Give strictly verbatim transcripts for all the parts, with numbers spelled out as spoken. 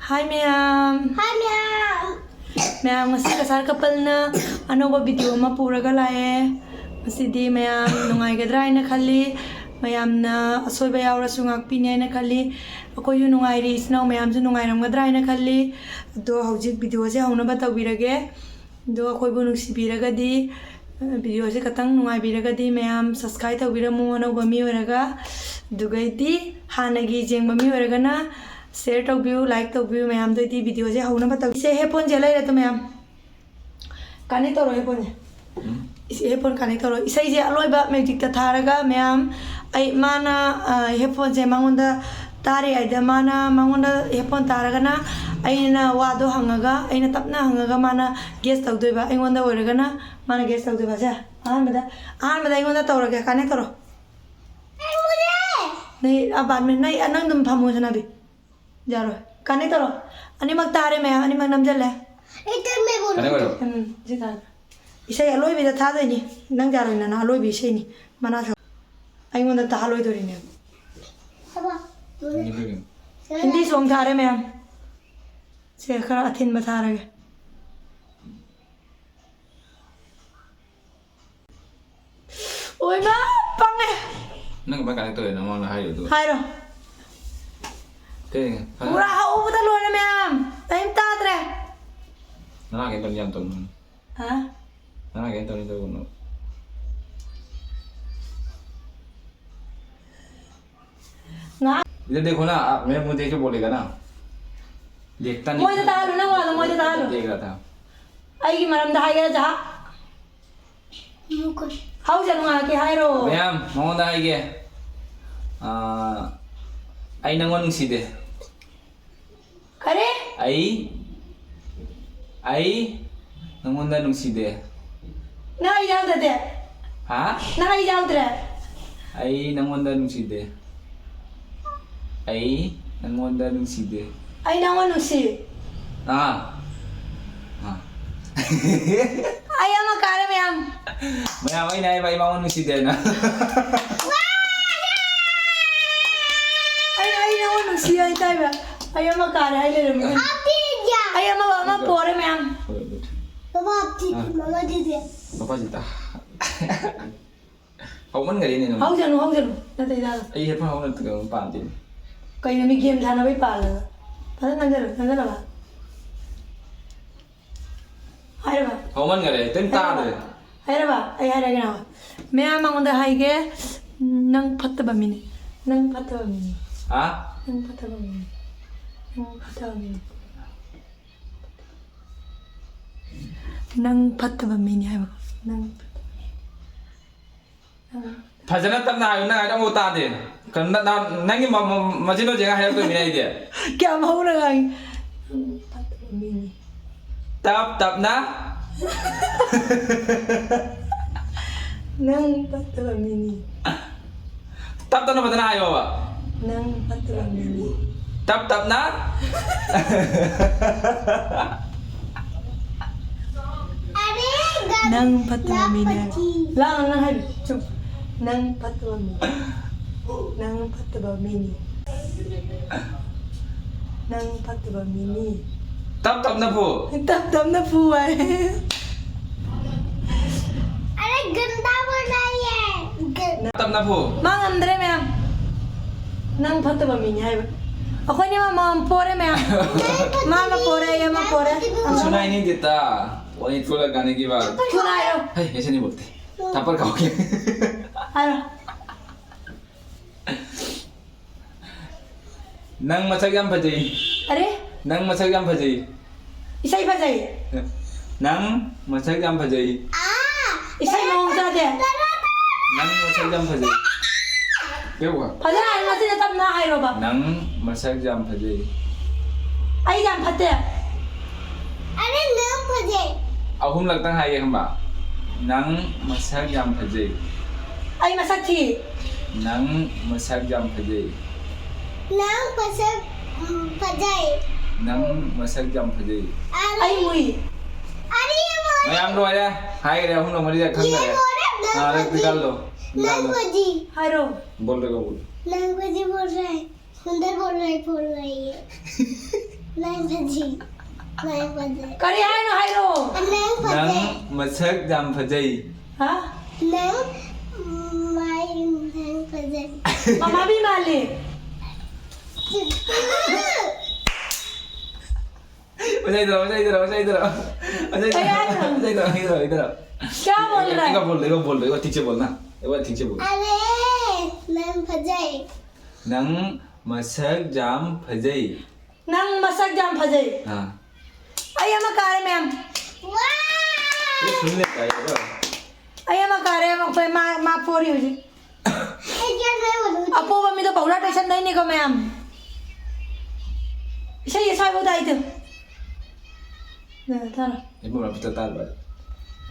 ꯍꯥꯏ ꯃꯌꯥꯝ꯫ ꯍꯥꯏ ꯃꯌꯥꯝ꯫ ꯃꯌꯥꯝ, ꯉꯁꯤ ꯀꯁꯥꯔ ꯀꯄꯜꯅ ꯑꯅꯧꯕ ꯚꯤꯗꯤꯑꯣ ꯑꯃ ꯄꯨꯔꯒ ꯂꯥꯛꯑꯦ꯫ ꯉꯁꯤꯗꯤ ꯃꯌꯥꯝ ꯅꯨꯡꯉꯥꯏꯒꯗ꯭ꯔꯥ ꯍꯥꯏꯅ ꯈꯜꯂꯤ꯫ ꯃꯌꯥꯝꯅ ꯑꯁꯣꯏꯕ ꯌꯥꯎꯔꯁꯨ ꯉꯥꯛꯄꯤꯅꯤ ꯍꯥꯏꯅ ꯈꯜꯂꯤ꯫ ꯑꯩꯈꯣꯏꯁꯨ ꯅꯨꯡꯉꯥꯏꯔꯤ, ꯏꯆꯤꯟ ꯏꯅꯥꯎ ꯃꯌꯥꯝꯁꯨ ꯅꯨꯡꯉꯥꯏꯔꯝꯒꯗ꯭ꯔꯥ ꯍꯥꯏꯅ ꯈꯜꯂꯤ꯫ ꯑꯗꯣ ꯍꯧꯖꯤꯛ ꯚꯤꯗꯤꯑꯣꯁꯦ ꯍꯧꯅꯕ ꯇꯧꯕꯤꯔꯒꯦ꯫ ꯑꯗꯣ ꯑꯩꯈꯣꯏꯕꯨ ꯅꯨꯡꯁꯤꯕꯤꯔꯒꯗꯤ, ꯚꯤꯗꯤꯑꯣꯁꯦ ꯈꯇꯪ ꯅꯨꯡꯉꯥꯏꯕꯤꯔꯒꯗꯤ ꯃꯌꯥꯝ subscribe ꯇꯧꯕꯤꯔꯝꯃꯨ, ꯑꯅꯧꯕ ꯃꯤ ꯑꯣꯏꯔꯒ꯫ ꯑꯗꯨꯒꯩꯗꯤ ꯍꯥꯟꯅꯒꯤ ꯌꯦꯡꯕ ꯃꯤ ꯑꯣꯏꯔꯒꯅ share ꯇꯧꯕꯤꯌꯨ, like ꯇꯧꯕꯤꯌꯨ꯫ ꯃꯌꯥꯝꯗꯩꯗꯤ ꯚꯤꯗꯤꯑꯣꯁꯦ ꯍꯧꯅꯕ ꯇꯧꯁꯦ꯫ Headphoneꯁꯦ ꯂꯩꯔꯦ ꯑꯗꯨ ꯃꯌꯥꯝ꯫ Connect ꯇꯧꯔꯣ headphoneꯁꯦ꯫ ꯎꯝ꯫ ꯏꯁ, headphone connect ꯇꯧꯔꯣ꯫ ꯏꯁꯩꯁꯦ ꯑꯂꯣꯏꯕ musicꯇ ꯊꯥꯔꯒ ꯃꯌꯥꯝ, ꯑꯩ, ꯃꯥꯅ, ꯑ, headphoneꯁꯦ ꯃꯉꯣꯟꯗ ꯇꯥꯔꯤꯉꯩꯗ ꯃꯥꯅ, ꯃꯉꯣꯟꯗ headphone ꯇꯥꯔꯒꯅ ꯑꯩꯅ ꯋꯥꯗꯣ ꯍꯪꯉꯒ, ꯑꯩꯅ ꯇꯞꯅ ꯍꯪꯉꯒ ꯃꯥꯅ guess ꯇꯧꯗꯣꯏꯕ꯫ ꯑꯩꯉꯣꯟꯗ ꯑꯣꯏꯔꯒꯅ ꯃꯥꯅ guess ꯇꯧꯗꯣꯏꯕ꯫ ꯁꯦ, ꯑꯍꯥꯟꯕꯗ, ꯑꯍꯥꯟꯕꯗ ꯑꯩꯉꯣꯟꯗ ꯇꯧꯔꯒꯦ꯫ Connect ꯇꯧꯔꯣ꯫ ꯅꯩ, ꯑ, ꯕꯥꯠꯃꯦꯟ, ꯅꯩ, ꯑ, ꯅꯪ ꯑꯗꯨꯝ ꯐꯝꯃꯣ, ꯁꯅꯥꯕꯤ꯫ ꯌꯥꯔꯣꯏ꯫ Connect ꯇꯧꯔꯣ꯫ ꯑꯅꯤꯃꯛ ꯇꯥꯔꯦ ꯃꯌꯥꯝ, ꯑꯅꯤꯃꯛ ꯅꯝꯖꯜꯂꯦ꯫ ꯑꯩ ꯇꯝꯃꯦ ꯕꯣꯜ꯫ Connect ꯑꯣꯏꯔꯣ꯫ ꯎꯝ, ꯁꯤ ꯇꯥꯔꯦ꯫ ꯏꯁꯩ ꯑꯂꯣꯏꯕꯤꯗ ꯊꯥꯗꯣꯏꯅꯤ꯫ ꯅꯪ ꯌꯥꯔꯣꯏ, ꯅꯅꯥ, ꯑꯂꯣꯏꯕꯤ ꯏꯁꯩꯅꯤ꯫ ꯃꯅꯥ ꯁꯛ-, ꯑꯩꯉꯣꯟꯗ ꯇꯥꯍꯜꯂꯣꯏꯗꯣꯔꯤꯅꯦ꯫ ꯊꯕꯛ꯫ Hindi song ꯊꯥꯔꯦ ꯃꯌꯥꯝ꯫ ꯁꯦ, ꯈꯔ ꯑꯊꯤꯟꯕ ꯊꯥꯔꯒꯦ꯫ ꯑꯣꯏꯃꯥ, ꯄꯪꯉꯦ꯫ ꯅꯪ ꯀꯃꯥꯏ connect ꯇꯧꯔꯤꯅꯣ ꯃꯉꯣꯟꯗ ꯍꯥꯏꯔꯤꯗꯨ? ꯍꯥꯏꯔꯣ꯫ ꯀꯩ? ꯄꯨꯔꯥ ꯍꯧꯕꯗ ꯂꯣꯏꯔꯦ ꯃꯌꯥꯝ꯫ ꯀꯔꯤꯝ ꯇꯥꯗ꯭ꯔꯦ꯫ ꯉꯔꯥꯡ ꯀꯩꯝ ꯇꯧꯅꯤ ꯌꯥꯝ ꯇꯧꯅꯨ꯫ ꯍꯥ? ꯉꯔꯥꯡ ꯀꯩꯝ ꯇꯧꯅꯤ ꯇꯧꯒꯅꯨ꯫ ꯉꯥ- इधर देखो ना, आप, मैं मुंह देख के बोलेगा ना। देखता नहीं। ꯃꯣꯏꯗ ꯇꯥꯍꯜꯂꯨ, ꯅꯪ ꯋꯥꯗꯣ ꯃꯣꯏꯗ ꯇꯥꯍꯜꯂꯨ꯫ देख रहा था। ꯑꯩꯒꯤ ꯃꯔꯝꯗ ꯍꯥꯏꯒꯦꯔꯥ, ꯖꯍꯥ? ꯍꯧꯖꯅꯨ, ꯉꯥꯏꯍꯥꯛꯀꯤ ꯍꯥꯏꯔꯣ꯫ ꯃꯌꯥꯝ, ꯃꯉꯣꯟꯗ ꯍꯥꯏꯒꯦ꯫ ꯑꯥ, ꯑꯩ ꯅꯪꯉꯣꯟꯗ ꯅꯨꯡꯁꯤꯗꯦ꯫ ꯀꯔꯤ? ꯑꯩ, ꯑꯩ ꯅꯪꯉꯣꯟꯗ ꯅꯨꯡꯁꯤꯗꯦ꯫ ꯅꯪ ꯑꯩ ꯌꯥꯎꯗꯗꯤ? ꯍꯥ? ꯅꯪ ꯑꯩ ꯌꯥꯎꯗ꯭ꯔꯦ? ꯑꯩ ꯅꯪꯉꯣꯟꯗ ꯅꯨꯡꯁꯤꯗꯦ꯫ ꯑꯩ ꯅꯪꯉꯣꯟꯗ ꯅꯨꯡꯁꯤꯗꯦ꯫ ꯑꯩ ꯅꯪꯉꯣꯟꯗ ꯅꯨꯡꯁꯤ꯫ ꯑꯥ꯫ ꯑꯥ꯫ ꯑꯩ ꯑꯃ ꯀꯥꯔꯦ ꯃꯌꯥꯝ꯫ ꯃꯌꯥꯝ, ꯑꯩꯅ ꯍꯥꯏꯕ ꯑꯩ ꯃꯉꯣꯟꯗ ꯅꯨꯡꯁꯤꯗꯦꯅ꯫ ꯑꯩ, ꯑꯩ ꯅꯪꯉꯣꯟꯗ ꯅꯨꯡꯁꯤ ꯍꯥꯏꯇꯥꯏꯕ꯫ ꯑꯩ ꯑꯃ ꯀꯥꯔꯦ ꯍꯥꯏ ꯂꯩꯔꯝꯃꯤ꯫ ꯑꯩ ꯑꯃ, ꯑꯃ ꯄꯣꯔꯦ ꯃꯌꯥꯝ꯫ ꯍꯣꯏ, ꯍꯣꯏ꯫ ꯄꯥꯄꯥ, ꯑꯞꯇꯤ, ꯑꯥ꯫ ꯃꯃꯥ ꯗꯤꯗꯤ꯫ ꯄꯥꯄꯥ ꯖꯤꯇꯥ꯫ ꯍꯧꯃꯟꯈꯔꯦꯅꯦ ꯅꯪ꯫ ꯍꯧꯖꯅꯨ, ꯍꯧꯖꯅꯨ꯫ ꯅꯇꯩ ꯆꯥꯔꯣ꯫ ꯑꯩ headphone ꯍꯧꯅ ꯀꯩꯅꯣ ꯄꯥꯝꯗꯦꯅꯦ꯫ ꯀꯩꯅꯣ ꯃꯤ game ꯁꯥꯟꯅꯕꯩ ꯄꯥꯜꯂꯒ꯫ ꯐꯖꯅ ꯅꯝꯖꯜꯂꯨ, ꯅꯝꯖꯜꯂꯕ? ꯍꯥꯏꯔꯕ? ꯍꯧꯃꯟꯈꯔꯦ, ꯀꯩꯝ ꯇꯥꯗ꯭ꯔꯦ꯫ ꯍꯥꯏꯔꯕ? ꯑꯩ ꯍꯥꯏꯔꯒꯦ ꯅꯪ꯫ ꯃꯌꯥꯝ ꯃꯉꯣꯟꯗ ꯍꯥꯏꯒꯦ, ꯅꯪ ꯐꯠꯇꯕ ꯃꯤꯅꯤ꯫ ꯅꯪ ꯐꯠꯇꯕ ꯃꯤꯅꯤ꯫ ꯍꯥ? ꯅꯪ ꯐꯠꯇꯕ ꯃꯤꯅꯤ꯫ ꯅꯪ ꯐꯠꯇꯕ ꯃꯤꯅꯤ꯫ ꯅꯪ ꯐꯠꯇꯕ ꯃꯤꯅꯤ ꯍꯥꯏꯕ꯫ ꯅꯪ ꯐꯠꯇꯕ ꯃꯤꯅꯤ꯫ ꯅꯪ ꯐꯖꯅ ꯇꯞꯅ ꯍꯥꯏꯌꯨ, ꯅꯪ ꯍꯥꯏꯗꯣ ꯑꯃꯨꯛ ꯇꯥꯗꯦ꯫ ꯀꯩꯅꯣ, ꯅ-, ꯅ-, ꯅꯪꯒꯤ ꯃ-, ꯃ-, ꯃꯆꯤꯟ ꯃꯆꯤꯟ ꯍꯥꯏꯔꯛꯇꯣꯏꯅꯤꯅꯦ ꯑꯩꯗꯤ꯫ ꯀꯌꯥꯝ ꯍꯧꯅ ꯉꯥꯡꯉꯤ? ꯅꯪ ꯐꯠꯇꯕ ꯃꯤꯅꯤ꯫ ꯇꯞ ꯇꯞꯅ꯫ ꯅꯪ ꯐꯠꯇꯕ ꯃꯤꯅꯤ꯫ ꯇꯞ ꯇꯞꯅ ꯐꯖꯅ ꯍꯥꯏꯌꯣꯕ꯫ ꯅꯪ ꯐꯠꯇꯕ ꯃꯤꯅꯤ꯫ ꯇꯞ ꯇꯞꯅ꯫ ꯅꯪ ꯐꯠꯇꯕ ꯃꯤꯅꯤ ꯍꯥꯏꯕ꯫ ꯂꯥꯡꯅ ꯍꯥꯏꯕ꯫ ꯆꯨꯝ꯫ ꯅꯪ ꯐꯠꯇꯕ ꯃꯤꯅꯤ꯫ ꯅꯪ ꯐꯠꯇꯕ ꯃꯤꯅꯤ꯫ ꯅꯪ ꯐꯠꯇꯕ ꯃꯤꯅꯤ꯫ ꯇꯞ ꯇꯞꯅ ꯐꯨ꯫ ꯇꯞ ꯇꯞꯅ ꯐꯨ ꯍꯥꯏ꯫ अरे गंदा बोल रहा है। ग- ꯇꯞ ꯇꯞꯅ ꯐꯨ꯫ ꯃꯥ ꯉꯝꯗ꯭ꯔꯦ ꯃꯌꯥꯝ꯫ ꯅꯪ ꯐꯠꯇꯕ ꯃꯤꯅꯤ ꯍꯥꯏꯕ꯫ ꯑꯩꯈꯣꯏꯅꯤ ꯑꯃꯃꯝ ꯄꯣꯔꯦ ꯃꯌꯥꯝ꯫ ꯃꯥ ꯑꯃ ꯄꯣꯔꯦ, ꯑꯩ ꯑꯃ ꯄꯣꯔꯦ꯫ सुनाई नहीं देता। वही थोड़ा गाने के बाद। ꯊꯨꯅ ꯍꯥꯏꯔꯣ꯫ हे, ऐसे नहीं बोलते। थप्पड़ खाओगे। ꯍꯥꯏꯔꯣ꯫ ꯅꯪ ꯃꯁꯛ ꯌꯥꯝ ꯐꯖꯩ꯫ ꯑꯔꯦ? ꯅꯪ ꯃꯁꯛ ꯌꯥꯝ ꯐꯖꯩ꯫ ꯏꯁꯩ ꯐꯖꯩ꯫ ꯅꯪ ꯃꯁꯛ ꯌꯥꯝ ꯐꯖꯩ꯫ ꯏꯁꯩ ꯃꯑꯣꯡ ꯇꯥꯗꯦ꯫ ꯅꯪ ꯃꯁꯛ ꯌꯥꯝ ꯐꯖꯩ꯫ ꯀꯩꯕ? ꯐꯖꯅ ꯍꯥꯏꯌꯣ, ꯉꯁꯤꯗꯤ ꯇꯞꯅ ꯍꯥꯏꯔꯣꯕ꯫ ꯅꯪ ꯃꯁꯛ ꯌꯥꯝ ꯐꯖꯩ꯫ ꯑꯩ ꯌꯥꯝ ꯐꯠꯇꯦ꯫ ꯑꯔꯦ, ꯅꯪ ꯐꯖꯩ꯫ ꯑꯍꯨꯝꯂꯛꯇꯪ ꯍꯥꯏꯒꯦ ꯈꯪꯕ? ꯅꯪ ꯃꯁꯛ ꯌꯥꯝ ꯐꯖꯩ꯫ ꯑꯩ ꯃꯁꯛ ꯊꯤ꯫ ꯅꯪ ꯃꯁꯛ ꯌꯥꯝ ꯐꯖꯩ꯫ ꯅꯪ ꯃꯁꯛ, ꯎꯝ, ꯐꯖꯩ꯫ ꯅꯪ ꯃꯁꯛ ꯌꯥꯝ ꯐꯖꯩ꯫ ꯑꯔꯦ꯫ ꯑꯩ ꯃꯨꯏ꯫ ꯑꯔꯦ, ꯃꯣꯏ꯫ ꯃꯌꯥꯝ ꯂꯣꯏꯔꯦ꯫ ꯍꯥꯏꯈ꯭ꯔꯦ ꯑꯍꯨꯝꯂꯛ ꯃꯔꯤꯔꯛ ꯈꯪꯗꯔꯦ꯫ ये बोल रहे, ꯅꯪ ꯑꯥ, ꯐꯖꯩ꯫ ꯅꯪ ꯍꯥꯏꯔꯣ꯫ बोल रहे का बोल। नंबर जी बोल रहे हैं। नंबर जी बोल रहे हैं। सुंदर बोल रही, बोल रही है। नहीं फंसी, नहीं फंसे। ꯀꯔꯤ ꯍꯥꯏꯅꯣ ꯍꯥꯏꯔꯣ? नहीं ꯅꯪ फंसे। ꯃꯁꯛ ꯌꯥꯝ ꯐꯖꯩ꯫ ꯍꯥ? नहीं, माई नहीं फंसे। ꯃꯃꯥꯕꯤ ꯃꯥꯜꯂꯤ꯫ ꯃꯁꯩꯗꯔꯣ ꯃꯁꯩꯗꯔꯣ ꯃꯁꯩꯗꯔꯣ ꯃꯁꯩꯗꯔꯣ ꯀꯩ ꯍꯥꯏꯅꯣ? ꯃꯁꯩꯗꯔꯣ ꯃꯁꯩꯗꯔꯣ ꯃꯁꯩꯗꯔꯣ क्या बोल रहा है? एक बार बोल दो, एक बार बोल दो, एक बार ठीक से बोलना। एक बार ठीक से बोल। अरे, नहीं फंसे। नंग मसक जाम फजई। ꯅꯪ ꯃꯁꯛ ꯌꯥꯝ ꯐꯖꯩ꯫ हाँ। ꯑꯩ ꯑꯃ ꯀꯥꯔꯦ ꯃꯌꯥꯝ꯫ वाह! ये सुन लेता है क्या? ꯑꯩ ꯑꯃ ꯀꯥꯔꯦ ꯑꯃ ꯑꯩꯈꯣꯏ ꯃꯥ ꯃꯥ ꯄꯣꯔꯤ ꯍꯧꯖꯤꯛ꯫ ये क्या मैं बोलूँ? ꯑꯄꯣꯕ ꯃꯤꯗꯣ ꯄꯥꯎꯗꯔ ꯇꯩꯁꯟꯗꯣꯏꯅꯤꯀꯣ ꯃꯌꯥꯝ꯫ ꯏꯁꯩ ꯑꯁꯥꯏꯐꯥꯎ ꯇꯥꯏꯗꯨ꯫ ꯇꯥꯔꯣ꯫ ये बोला पता तार बार।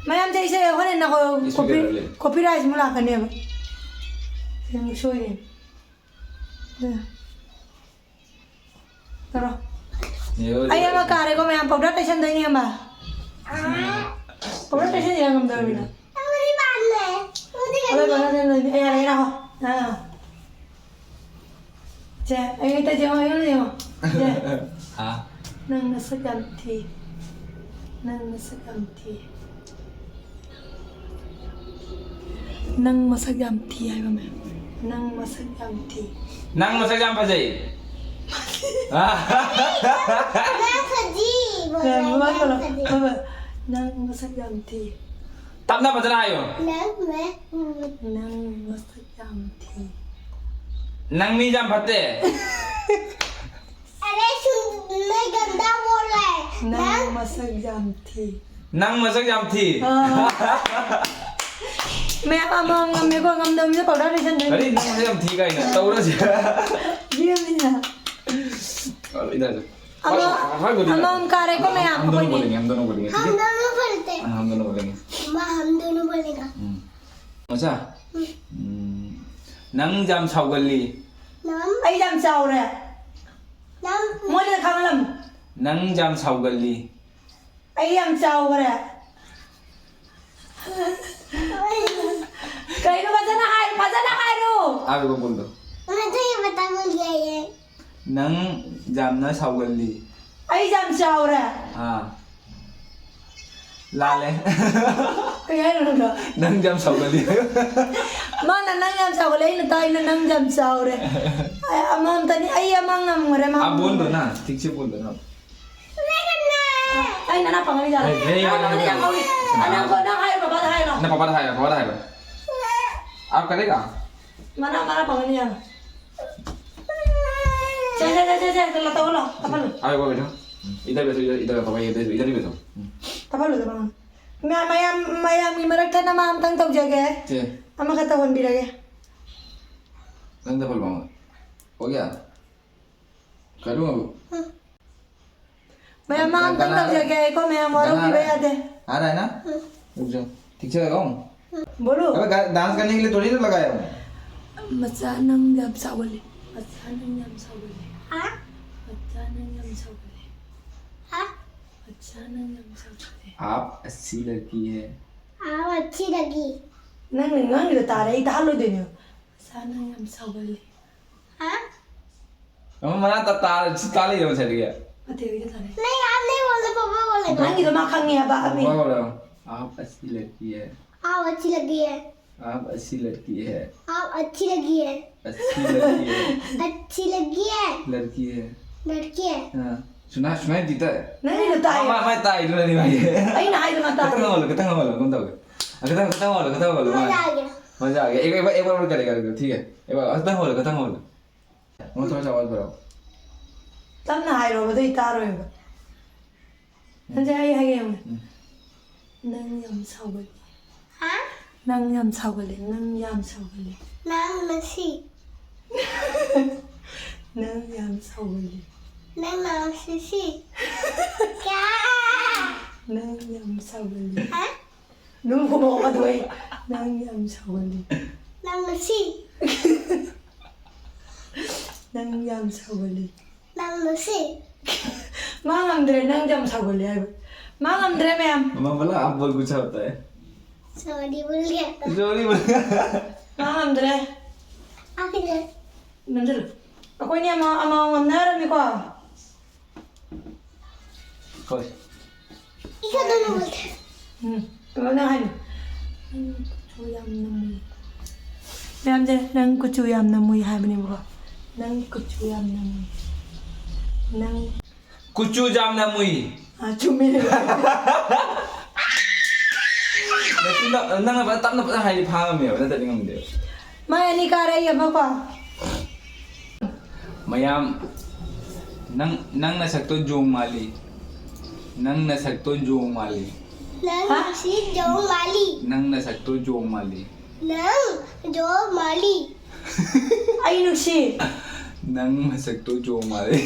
ꯃꯌꯥꯝꯁꯦ ꯏꯁꯩ ꯍꯣꯔꯦꯟ ꯅꯈꯣꯏ Speaker ꯂꯩ꯫ ꯀꯣꯄꯤ ꯔꯥꯏꯠ ꯑꯃꯨꯛ ꯂꯥꯛꯀꯅꯦꯕ꯫ ꯁꯤ ꯑꯃꯨꯛ ꯁꯣꯏꯔꯦ꯫ ꯇꯧꯔꯣ꯫ ये ꯑꯩ ꯑꯃ ꯀꯥꯔꯦꯀꯣ ꯃꯌꯥꯝ ꯄꯥꯎꯗꯔ ꯇꯩꯁꯟꯗꯣꯏꯅꯦ ꯑꯃ꯫ ꯄꯥꯎꯗꯔ ꯇꯩꯁꯟ ꯌꯥꯝ ꯉꯝꯗꯕꯅꯤꯅ꯫ मेरी बात नहीं। मुझे ꯑꯗꯣ ꯄꯥꯎꯗꯔ ꯇꯩꯁꯟꯗꯣꯏꯅꯦ꯫ ꯑꯩ ꯌꯥꯔꯦ ꯌꯥꯔꯦ ꯍꯣ꯫ ꯑꯥ꯫ ꯁꯦ ꯑꯩ ꯇꯩꯁꯦ ꯍꯣ ꯑꯩꯉꯣꯟꯗ ꯌꯦꯡꯉꯣ꯫ ꯁꯦ꯫ हाँ। ꯅꯪ ꯅꯁꯛ ꯌꯥꯝ ꯊꯤ꯫ ꯅꯪ ꯅꯁꯛ ꯌꯥꯝ ꯊꯤ꯫ ꯅꯪ ꯃꯁꯛ ꯌꯥꯝ ꯊꯤ ꯍꯥꯏꯕ ꯃꯌꯥꯝ꯫ ꯅꯪ ꯃꯁꯛ ꯌꯥꯝ ꯊꯤ꯫ नंग मसक जाम फजई। मैं फजी बोला, ꯃꯃꯥ ꯀꯧꯔꯣ꯫ मैं फजी। ꯃꯃꯥ, ꯅꯪ ꯃꯁꯛ ꯌꯥꯝ ꯊꯤ꯫ तब ना बदला आयो। मैं, मैं, ꯅꯪ ꯃꯁꯛ ꯌꯥꯝ ꯊꯤ꯫ नंग मी जाम फते। अरे सुन, मैं गंदा बोल रहा है। ꯅꯪ ꯃꯁꯛ ꯌꯥꯝ ꯊꯤ꯫ नंग मसक जाम थी। ꯃꯌꯥꯝ ꯑꯃ ꯉꯝꯃꯦꯀꯣ, ꯉꯝꯗꯕ ꯃꯤꯗ ꯄꯥꯎꯗꯔ ꯇꯩꯁꯟꯗꯣꯏꯅꯦ꯫ अरे नंग मसक जाम थी का ही ना। तौरा से। ꯌꯦꯡꯉꯤꯅ꯫ और इधर से। ꯑꯃ हाँ, बोलिए। ꯑꯃꯃꯝ ꯀꯥꯔꯦꯀꯣ ꯃꯌꯥꯝ हम दोनों ꯑꯩꯈꯣꯏꯅꯤ꯫ बोलेंगे, हम दोनों बोलेंगे, ठीक हम है? दोनों बोलते हैं। हाँ, हम दोनों बोलेंगे। माँ, हम दोनों बोलेगा। हम्म। अच्छा। हम्म। नंग जाम साउगली। नाम, ꯑꯩ ꯌꯥꯝ ꯆꯥꯎꯔꯦ꯫ नाम, ꯃꯣꯏꯅ ꯈꯪꯂꯝ꯫ नंग जाम साउगली। ꯑꯩ ꯌꯥꯝ ꯆꯥꯎꯈ꯭ꯔꯦ꯫ ꯀꯩꯅꯣ ꯐꯖꯅ ꯍꯥꯏ, ꯐꯖꯅ ꯍꯥꯏꯔꯣ꯫ आप एक बार बोल दो। ꯃꯗꯨꯒꯤ ꯃꯇꯝ ꯌꯥꯏꯌꯦ꯫ ꯅꯪ ꯌꯥꯝꯅ ꯁꯥꯎꯒꯜꯂꯤ꯫ ꯑꯩ ꯌꯥꯝ ꯆꯥꯎꯔꯦ꯫ ꯑꯥ꯫ ꯂꯥꯜꯂꯦ꯫ ꯀꯩ ꯍꯥꯏꯅꯣ ꯅꯪꯗꯣ? ꯅꯪ ꯌꯥꯝ ꯁꯥꯎꯒꯜꯂꯤ꯫ ꯃꯥꯅ ꯅꯪ ꯌꯥꯝ ꯆꯥꯎꯒꯜꯂꯦ, ꯑꯩꯅ ꯇꯥꯏꯅ ꯅꯪ ꯌꯥꯝ ꯆꯥꯎꯔꯦ꯫ ꯑꯩ ꯑꯃꯃꯝꯇꯅꯤ, ꯑꯩ ꯑꯃ ꯉꯝꯈ꯭ꯔꯦ, ꯃꯥ आप बोल दो ꯉꯝꯈ꯭ꯔꯦ꯫ ना, ठीक से बोल दो ना। ꯑꯩ ꯅꯅꯥ ꯄꯪꯉꯅꯤ ꯌꯥꯔꯦ꯫ ꯍꯦ, ꯍꯦ, ꯅꯅꯥ ꯄꯪꯉꯅꯤ ꯌꯥꯔꯦ꯫ ꯍꯦ, ꯍꯦ꯫ ꯑ, ꯅꯪ ꯀꯣ-, ꯅꯪ ꯍꯥꯏꯔꯣ, ꯕꯕꯥꯗ ꯍꯥꯏꯔꯣ꯫ ना पापा था, पापा था। आप करेगा? ꯃꯅꯥ, ꯃꯅꯥ ꯄꯪꯉꯅꯤ ꯌꯥꯔꯦ꯫ ꯁꯦ, ꯁꯦ, ꯁꯦ, ꯁꯦ, ꯁꯦ, ꯂꯥꯛ ꯇꯧꯍꯜꯂꯣ, ꯇꯞꯍꯜꯂꯣ꯫ आओ, आओ, बैठो। इधर बैठो, इधर, इधर बैठो, भैया, इधर, इधर ही बैठो। ꯇꯞꯍꯜꯂꯣ, ꯇꯞꯍꯜꯂꯣ꯫ ꯃꯌꯥꯝ, ꯃꯌꯥꯝ, ꯃꯌꯥꯝꯒꯤ ꯃꯔꯛꯇ ꯅꯃꯥ ꯑꯝꯇꯪ ꯇꯧꯖꯒꯦ꯫ ꯁꯦ꯫ ꯑꯃꯈꯛ ꯇꯧꯍꯟꯕꯤꯔꯒꯦ꯫ ꯅꯪ ꯇꯞꯍꯜꯂꯣ꯫ हो गया? करूँ अब? ꯃꯌꯥꯝ ꯃꯥ ꯑꯝꯇꯪ ꯇꯧꯖꯒꯦ ꯑꯩꯀꯣ, ꯃꯌꯥꯝ ꯋꯥꯔꯧꯕꯤꯕ ꯌꯥꯗꯦ꯫ आ रहा है ना? रुक जाओ। ठीक से लगाऊं? बोलो। अबे गा-, डांस करने के लिए थोड़ी ना लगाया हूँ। ꯃꯆꯥ ꯅꯪ ꯌꯥꯝ ꯁꯥꯎꯒꯜꯂꯤ꯫ ꯃꯆꯥ ꯅꯪ ꯌꯥꯝ ꯁꯥꯎꯒꯜꯂꯤ꯫ ꯍꯥ? ꯃꯆꯥ ꯅꯪ ꯌꯥꯝ ꯁꯥꯎꯒꯜꯂꯤ꯫ ꯍꯥ? ꯃꯆꯥ ꯅꯪ ꯌꯥꯝ ꯁꯥꯎꯒꯜꯂꯤ꯫ आप अच्छी लड़की है। आप अच्छी लगी। ꯅꯪꯅ ꯉꯥꯡꯉꯤꯗꯣ ꯇꯥꯔꯦ, ꯑꯩ ꯇꯥꯍꯜꯂꯣꯏꯗꯣꯏꯅꯦ꯫ ꯃꯆꯥ ꯅꯪ ꯌꯥꯝ ꯁꯥꯎꯒꯜꯂꯤ꯫ हाँ? हम मना ता तार अच्छी ताली हो चल गया। ꯑꯇꯩ ꯑꯣꯏꯗ ꯇꯥꯔꯦ꯫ नहीं, आप नहीं बोलते, पापा बोलेगा। ꯅꯪꯒꯤꯗꯣ ꯃꯥ ꯈꯪꯉꯦ ꯍꯥꯏꯕ, ꯑꯃꯤ꯫ वाह, वाह, आप अच्छी लड़की है। आप अच्छी लगी है। आप अच्छी लड़की है। आप अच्छी लगी है। अच्छी लड़की है। अच्छी लगी है। लड़की है। लड़की है। हाँ। सुना, सुनाई देता है। ꯅꯪꯒꯤꯗꯣ ꯇꯥꯏ꯫ हाँ, मैं, मैं ताई, सुनाई नहीं भाई। ꯑꯩꯅ ꯍꯥꯏꯗꯣ ꯃꯥ ꯇꯥꯏ꯫ खत्म वाला, खत्म वाला, कौन था? खत्म, खत्म वाला, खत्म वाला। मजा आ गया। मजा आ गया। एक, एक बार, एक बार और करेगा, ठीक है? एक बार, खत्म वाला, खत्म वाला। मैं थोड़ा सा आवाज बढ़ाओ। ꯇꯞꯅ ꯍꯥꯏꯔꯣꯕ, ꯑꯗꯨ ꯑꯩ ꯇꯥꯔꯣꯏꯕ꯫ ꯅꯪꯁꯦ ꯑꯩ ꯍꯥꯏꯒꯦ ꯌꯦꯡꯉꯨ꯫ ꯎꯝ꯫ ꯅꯪ ꯌꯥꯝ ꯁꯥꯎꯒꯜꯂꯤ꯫ हाँ? ꯅꯪ ꯌꯥꯝ ꯁꯥꯎꯒꯜꯂꯤ꯫ ꯅꯪ ꯌꯥꯝ ꯁꯥꯎꯒꯜꯂꯤ꯫ नाम नसी। ꯅꯪ ꯌꯥꯝ ꯁꯥꯎꯒꯜꯂꯤ꯫ नाम नसी। क्या? ꯅꯪ ꯌꯥꯝ ꯁꯥꯎꯒꯜꯂꯤ꯫ हाँ? ꯅꯨꯡ ꯈꯨꯝꯃꯛꯑꯣ ꯑꯗꯨ ꯑꯩ꯫ ꯅꯪ ꯌꯥꯝ ꯁꯥꯎꯒꯜꯂꯤ꯫ नाम नसी। ꯅꯪ ꯌꯥꯝ ꯁꯥꯎꯒꯜꯂꯤ꯫ नाम नसी। ꯃꯥ ꯉꯝꯗ꯭ꯔꯦ, ꯅꯪ ꯌꯥꯝ ꯁꯥꯎꯒꯜꯂꯤ ꯍꯥꯏꯕ꯫ ꯃꯥ ꯉꯝꯗ꯭ꯔꯦ ꯃꯌꯥꯝ꯫ मम्मा बोला, आप बोल, गुस्सा होता है। सॉरी बोल गया था। सॉरी बोल। ꯃꯥ ꯉꯝꯗ꯭ꯔꯦ꯫ आखिर ꯅꯝꯁꯤꯜꯂꯨ꯫ ꯑꯩꯈꯣꯏꯅꯤ ꯑꯃ ꯑꯃ ꯉꯝꯅꯔꯝꯃꯤꯀꯣ꯫ ꯍꯣꯏ꯫ ꯎꯝ꯫ ꯀꯩꯅꯣ ꯅꯪ ꯍꯥꯏꯅꯤ꯫ ꯅꯪ ꯀꯨꯆꯨ ꯌꯥꯝꯅ ꯃꯨꯏ꯫ ꯃꯌꯥꯝꯁꯦ ꯅꯪ ꯀꯨꯆꯨ ꯌꯥꯝꯅ ꯃꯨꯏ ꯍꯥꯏꯕꯅꯦꯕꯀꯣ꯫ ꯅꯪ ꯀꯨꯆꯨ ꯌꯥꯝꯅ ꯃꯨꯏ꯫ ꯅꯪ ꯀꯨꯆꯨ ꯌꯥꯝꯅ ꯃꯨꯏ꯫ ꯑꯥ, ꯆꯨꯝꯃꯦ꯫ ꯅꯠꯇꯦ, ꯅꯪ- ꯅꯪꯅ ꯐꯖꯅ ꯇꯞꯅ ꯐꯖꯅ ꯍꯥꯏꯗꯤ ꯐꯥꯉꯝꯃꯦꯕ, ꯅꯠꯇ꯭ꯔꯗꯤ ꯉꯝꯗꯦꯕ꯫ ꯃꯥꯏ ꯑꯅꯤ ꯀꯥꯔꯦ, ꯑꯩ ꯑꯃꯀꯣ꯫ ꯃꯌꯥꯝ, ꯅꯪ ꯅꯪ ꯅꯁꯛꯇꯣ ꯖꯣꯡ ꯃꯥꯜꯂꯤ꯫ ꯅꯪ ꯅꯁꯛꯇꯣ ꯖꯣꯡ ꯃꯥꯜꯂꯤ꯫ ꯅꯪ ꯍꯥ? ꯅꯨꯡꯁꯤ ꯖꯣꯡ ꯃꯥꯜꯂꯤ꯫ ꯅꯪ ꯅꯁꯛꯇꯣ ꯖꯣꯡ ꯃꯥꯜꯂꯤ꯫ ꯅꯪ ꯖꯣꯡ ꯃꯥꯜꯂꯤ꯫ ꯑꯩ ꯅꯨꯡꯁꯤ꯫ ꯅꯪ ꯃꯁꯛꯇꯣ ꯖꯣꯡ ꯃꯥꯜꯂꯤ꯫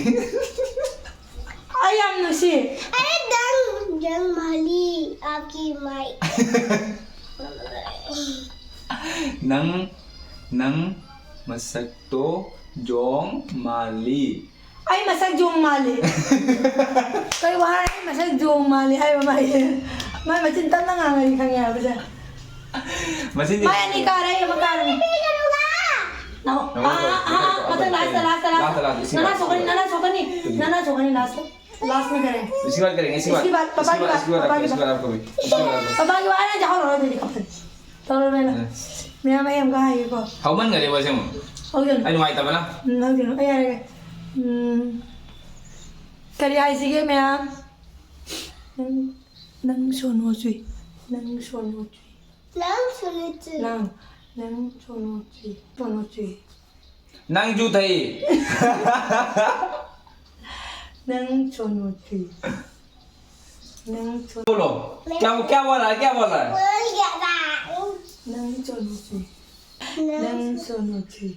ꯑꯩ ꯌꯥꯝ ꯅꯨꯡꯁꯤ꯫ ꯑꯩ ꯅꯪ ꯖꯣꯡ ꯃꯥꯜꯂꯤ꯫ आपकी माई। ꯅꯪ ꯅꯪ ꯃꯁꯛꯇꯣ ꯖꯣꯡ ꯃꯥꯜꯂꯤ꯫ ꯑꯩ ꯃꯁꯛ ꯖꯣꯡ ꯃꯥꯜꯂꯤ꯫ ꯀꯩ ꯋꯥꯍꯩ? ꯑꯩ ꯃꯁꯛ ꯖꯣꯡ ꯃꯥꯜꯂꯤ ꯍꯥꯏꯕ ꯃꯥꯒꯤ꯫ ꯃꯥꯏ ꯃꯆꯤꯟ ꯇꯞꯅ ꯉꯥꯡꯉꯗꯤ ꯈꯪꯉꯦ ꯍꯥꯏꯕꯁꯦ꯫ ꯃꯁꯤꯗꯤ ꯃꯥꯏ ꯑꯅꯤ ꯀꯥꯔꯦ, ꯑꯩ ꯑꯃ ꯀꯥꯔꯅꯤ꯫ ꯅꯪ- ꯑꯥ, ꯑꯥ, ꯑꯥ, ꯃꯊꯪ last, last, last꯫ Last, last, ꯏꯁꯤꯡ ꯅꯅꯥ last꯫ ꯁꯣꯛꯀꯅꯤ, ꯅꯅꯥ ꯁꯣꯛꯀꯅꯤ, ꯅꯅꯥ ꯁꯣꯛꯀꯅꯤ, last꯫ Last ꯅ ꯀꯔꯤ? इसके बाद करेंगे, इसके बाद। इसके बाद, पापा की बात, इसके बाद पापा की इसके बाद बात। आपको भी। इसके बाद आपको भी। ꯄꯥꯄꯥꯒꯤ ꯋꯥ ꯍꯥꯏꯔꯗꯤ ꯍꯧꯔꯛꯑꯣ ꯑꯗꯨꯗꯤ ꯀꯞꯇꯅ꯫ ꯇꯧꯔꯣ ꯅꯪ꯫ ꯎꯝ꯫ ꯃꯌꯥꯝ ꯑꯩ ꯑꯃꯒ ꯍꯥꯏꯒꯦꯀꯣ꯫ ꯍꯧꯃꯟꯈꯔꯦꯕ ꯑꯁꯦꯡꯕ꯫ ꯍꯧꯖꯤꯛ꯫ ꯑꯩ ꯅꯨꯡꯉꯥꯏꯇꯕꯅ꯫ ꯎꯝ, ꯍꯧꯖꯤꯛ꯫ ꯑꯩ ꯍꯥꯏꯔꯒꯦ꯫ ꯎꯝ, ꯀꯔꯤ ꯍꯥꯏꯁꯤꯒꯦ ꯃꯌꯥꯝ? ꯅꯪ, ꯅꯪ ꯁꯣꯅꯣ ꯆꯨꯏ꯫ ꯅꯪ ꯁꯣꯅꯣ ꯆꯨꯏ꯫ ꯅꯪ ꯁꯣꯅꯣ ꯆꯨꯏ꯫ ꯅꯪ, ꯅꯪ ꯁꯣꯅꯣ ꯆꯨꯏ꯫ ꯁꯣꯅꯣ ꯆꯨꯏ꯫ ꯅꯪ ꯖꯨ ꯊꯛꯏ꯫ ꯅꯪ ꯁꯣꯅꯣ ꯆꯨꯏ꯫ ꯅꯪ ꯁꯣ- बोलो। क्या क्या बोल रहा है, क्या बोल रहा है? बोल गया था। ꯅꯪ ꯁꯣꯅꯣ ꯆꯨꯏ꯫ नंग ꯅꯪ ꯁꯣꯅꯣ ꯆꯨꯏ꯫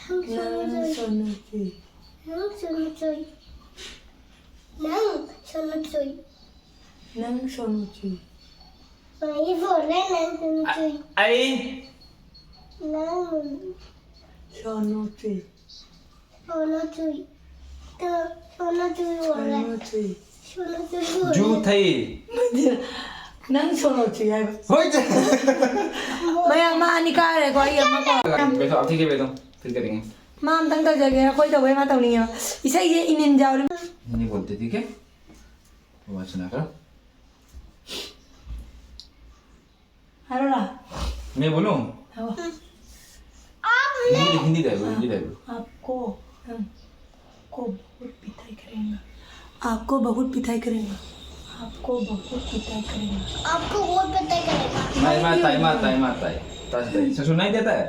ꯅꯪ ꯁꯣꯅꯣ ꯆꯨꯏ꯫ नंग सोनू चोई। नंग सोनू चोई। नंग सोनू चोई। ꯅꯪ ꯁꯣꯅꯣ ꯆꯨꯏ꯫ वही बोल रहे नंग सोनू चोई। ꯑꯩ नंग ꯁꯣꯅꯣ ꯆꯨꯏ꯫ सोनू चोई। तो सोनू चोई बोल रहे। ꯁꯣꯅꯣ ꯆꯨꯏ꯫ सोनू चोई बोल ꯖꯨ रहे। ꯊꯛꯏ꯫ ꯅꯪ ꯁꯣꯂꯣ ꯆꯨꯏ ꯍꯥꯏꯕ꯫ ꯍꯣꯏ ꯆꯦ꯫ ꯃꯌꯥꯝ ꯃꯥ ꯑꯅꯤ ꯀꯥꯔꯦꯀꯣ, ꯑꯩ ꯑꯃ ꯀꯣ꯫ बैठो, आप ठीक है, बैठो। फिर करेंगे। ꯃꯥ ꯑꯝꯇꯪ ꯇꯧꯖꯒꯦ, ꯑꯩꯈꯣꯏ ꯇꯧꯕꯩ ꯃꯥ ꯇꯧꯅꯤꯡꯉꯦꯕ꯫ ꯏꯁꯩꯁꯦ ꯏꯅꯤꯟ ꯌꯥꯎꯔꯤ꯫ नहीं बोलते, ठीक है? वो सुना करो। ꯍꯥꯏꯔꯣꯔꯥ? मैं बोलूं? ꯍꯥꯏꯔꯣ꯫ हिंदी हिंदी दे, हिंदी दे। आपको, आपको बहुत पिटाई करेंगे। आपको बहुत पिटाई करेंगे। आपको बहुत पिटाई करेंगे। आपको बहुत पिटाई करेगा। मैं मैं ताई, मैं ताई, मैं ताई। ताई, ताई। सुनाई देता है?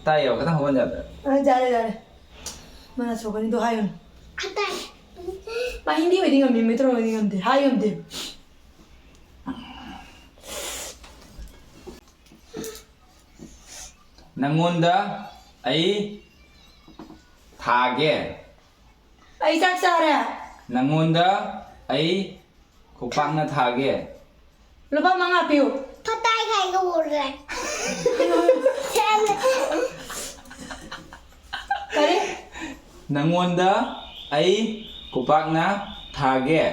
ताई हो, खत्म हो जाता है। अरे जा रहे, जा रहे। मैंने सो करी तो हाय उन। आता है। मैं हिंदी में नहीं गमती, मैं तो नहीं गमती। हाय गमती। ꯅꯪꯉꯣꯟꯗ ꯑꯩ ꯊꯥꯒꯦ꯫ ꯑꯩ ꯆꯥꯛ ꯆꯥꯔꯦ꯫ ꯅꯪꯉꯣꯟꯗ ꯑꯩ ꯈꯨꯄꯥꯛꯅ ꯊꯥꯒꯦ꯫ ꯂꯨꯄꯥ ꯃꯉꯥ ꯄꯤꯌꯨ꯫ पता है क्या बोल रहा है? ꯀꯔꯤ? ꯅꯪꯉꯣꯟꯗ ꯑꯩ ꯈꯨꯄꯥꯛꯅ ꯊꯥꯒꯦ꯫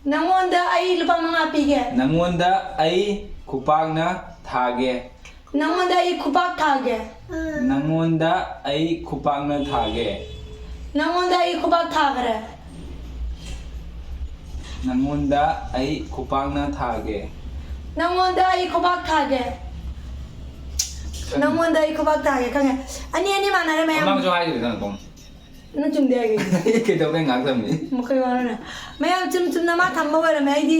ꯅꯪꯉꯣꯟꯗ ꯑꯩ ꯂꯨꯄꯥ ꯃꯉꯥ ꯄꯤꯒꯦ꯫ ꯅꯪꯉꯣꯟꯗ ꯑꯩ ꯈꯨꯄꯥꯛꯅ ꯊꯥꯒꯦ꯫ ꯅꯪꯉꯣꯟꯗ ꯑꯩ ꯈꯨꯄꯥꯛ ꯊꯥꯒꯦ꯫ ꯅꯪꯉꯣꯟꯗ ꯑꯩ ꯈꯨꯄꯥꯛꯅ ꯊꯥꯒꯦ꯫ ꯅꯪꯉꯣꯟꯗ ꯑꯩ ꯈꯨꯄꯥꯛ ꯊꯥꯈ꯭ꯔꯦ꯫ ꯅꯪꯉꯣꯟꯗ ꯑꯩ ꯈꯨꯄꯥꯛꯅ ꯊꯥꯒꯦ꯫ ꯅꯪꯉꯣꯟꯗ ꯑꯩ ꯈꯨꯄꯥꯛ ꯊꯥꯒꯦ꯫ ꯅꯪꯉꯣꯟꯗ ꯑꯩ ꯈꯨꯄꯥꯛ ꯊꯥꯒꯦ, ꯈꯪꯉꯦ꯫ ꯑꯅꯤ ꯑꯅꯤ ꯃꯥꯟꯅꯔꯦ ꯃꯌꯥꯝ꯫ ꯃꯃꯥꯡꯁꯨ ꯍꯥꯏꯈꯤꯕ ꯅꯪ ꯄꯨꯡ꯫ ꯅꯪ ꯆꯨꯝꯗꯦ ꯍꯥꯏꯒꯦ꯫ ꯀꯩꯗꯧꯕꯩ ꯉꯥꯛꯇꯕꯅꯤ? ꯃꯈꯣꯏ ꯋꯥꯔꯅꯦ꯫ ꯃꯌꯥꯝ ꯆꯨꯝ ꯆꯨꯝꯅ ꯃꯥ ꯊꯝꯕ ꯑꯣꯏꯔꯝꯃꯦ, ꯑꯩꯗꯤ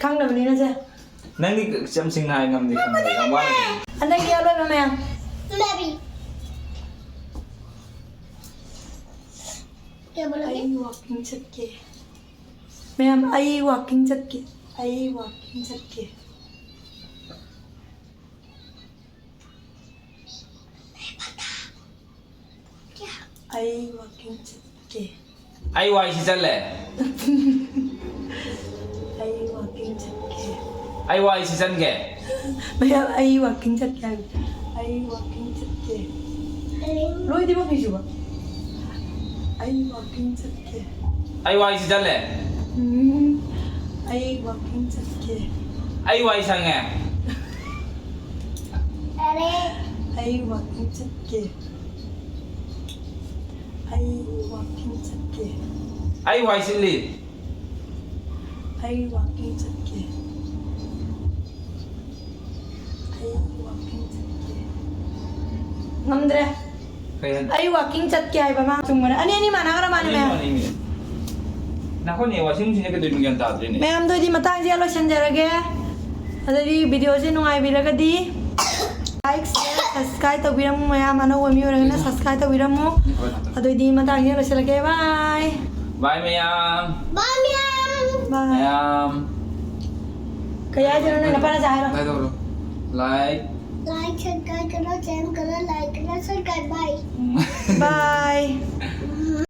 ꯈꯪꯗꯕꯅꯤꯅ ꯁꯦ꯫ ꯅꯪꯗꯤ ꯌꯥꯝ ꯁꯤꯡꯅ ꯍꯥꯏ ꯉꯝꯗꯦ, ꯈꯪꯗꯦ, ꯌꯥꯝ ꯋꯥꯅ ꯈꯪꯉꯦ꯫ ꯍꯟꯗꯛꯀꯤ ꯑꯔꯣꯏꯕ ꯃꯌꯥꯝ꯫ मैं भी। क्या बोला? ꯑꯩ ꯋꯥꯛꯀꯤꯡ ꯆꯠꯀꯦ꯫ ꯃꯌꯥꯝ, ꯑꯩ ꯋꯥꯛꯀꯤꯡ ꯆꯠꯀꯦ꯫ ꯑꯩ ꯋꯥꯛꯀꯤꯡ ꯆꯠꯀꯦ꯫ ꯑꯩ ꯋꯥꯛꯀꯤꯡ ꯆꯠꯀꯦ꯫ ꯑꯩ ꯋꯥꯏ ꯁꯤꯠꯆꯜꯂꯦ꯫ ꯑꯩ ꯋꯥꯛꯀꯤꯡ ꯆꯠꯀꯦ꯫ ꯑꯩ ꯋꯥꯏ ꯁꯤꯠꯆꯟꯒꯦ꯫ ꯃꯌꯥꯝ, ꯑꯩ ꯋꯥꯛꯀꯤꯡ ꯆꯠꯀꯦ ꯍꯥꯏꯕ꯫ ꯑꯩ ꯋꯥꯛꯀꯤꯡ ꯆꯠꯀꯦ꯫ ꯂꯣꯏꯗ꯭ꯔꯤꯕꯣ ꯐꯤꯁꯨꯕ? ꯑꯩ ꯋꯥꯛꯀꯤꯡ ꯆꯠꯀꯦ꯫ ꯑꯩ ꯋꯥꯏ ꯁꯤꯠꯆꯜꯂꯦ꯫ ꯎꯝ, ꯑꯩ ꯋꯥꯛꯀꯤꯡ ꯆꯠꯀꯦ꯫ ꯑꯩ ꯋꯥꯏ ꯁꯪꯉꯦ꯫ ꯑꯩ ꯋꯥꯀꯤꯡ ꯆꯠꯀꯦ꯫ ꯑꯩ ꯋꯥꯀꯤꯡ ꯆꯠꯀꯦ꯫ ꯑꯩ ꯋꯥꯏ ꯁꯤꯠꯂꯤ꯫ ꯑꯩ ꯋꯥꯀꯤꯡ ꯆꯠꯀꯦ꯫ ꯑꯩ ꯋꯥꯀꯤꯡ ꯆꯠꯀꯦ꯫ ꯉꯝꯗ꯭ꯔꯦ꯫ ꯀꯩ ꯍꯥꯏ- ꯑꯩ ꯋꯥꯀꯤꯡ ꯆꯠꯀꯦ ꯍꯥꯏꯕ ꯃꯥ ꯆꯨꯝꯕꯅꯦ꯫ ꯑꯅꯤ ꯑꯅꯤ ꯃꯥꯟꯅꯈ꯭ꯔ ꯃꯥꯜꯂꯦ ꯃꯌꯥꯝ꯫ ꯅꯈꯣꯏꯅꯦ ꯋꯥꯁꯤꯡ ꯃꯦꯆꯤꯟꯁꯦ ꯀꯩꯗꯧꯔꯤꯅꯣ ꯒ꯭ꯌꯥꯟ ꯇꯥꯗ꯭ꯔꯦꯅꯦ꯫ ꯃꯌꯥꯝꯗꯣ ꯑꯩꯗꯤ ꯃꯇꯥꯡꯁꯤꯗ ꯂꯣꯏꯁꯤꯟꯖꯔꯒꯦ꯫ ꯑꯗꯨꯗꯤ ꯚꯤꯗꯤꯑꯣꯁꯦ ꯅꯨꯡꯉꯥꯏꯕꯤꯔꯒꯗꯤ like, share, subscribe ꯇꯧꯕꯤꯔꯝꯃꯨ꯫ ꯃꯌꯥꯝ ꯑꯅꯧꯕ ꯃꯤ ꯑꯣꯏꯔꯒꯅ subscribe ꯇꯧꯕꯤꯔꯝꯃꯨ꯫ ꯑꯗꯨꯑꯣꯏꯗꯤ ꯃꯇꯥꯡꯁꯤꯗ ꯂꯣꯏꯁꯤꯜꯂꯒꯦ꯫ ꯕꯥꯏ꯫ ꯕꯥꯏ ꯃꯌꯥꯝ꯫ ꯕꯥꯏ꯫ ꯃꯌꯥꯝ꯫ ꯀꯩ ꯍꯥꯏꯗꯣꯏꯅꯣ ꯅꯪ ꯅꯄꯥꯅ ꯍꯥꯏꯔꯣ꯫ ꯀꯥꯏꯗꯧꯔꯣ? Like꯫ Like, subscribe ꯀꯔꯣ, share ꯀꯔꯣ, like ꯀꯔꯣ, subscribe, bye꯫ ꯎꯝ꯫ Bye꯫